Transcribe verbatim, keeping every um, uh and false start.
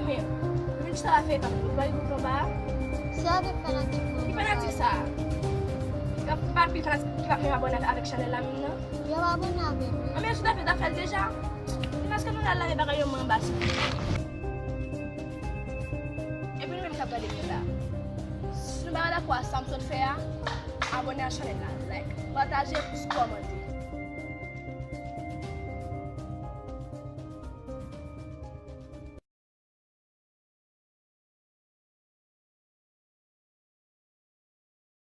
Men, men sa va fè pa. Ou pa li konpran ba? Sa te fanatik mwen. Ki fanatik sa? Ki pa, pa pil fanatik ki pa menm abòne avèk chanèl la menm nan? Yo abòne avèk mwen. Anben, sou ta fè zafè l deja. Se paske nou la lave bagay yo mwen anba sou. Epi nou menm k ap gade videyo la. Si nou pa dakò a sa m sot fè a, abòne a chanèl la, like, pataje, plis kòmante.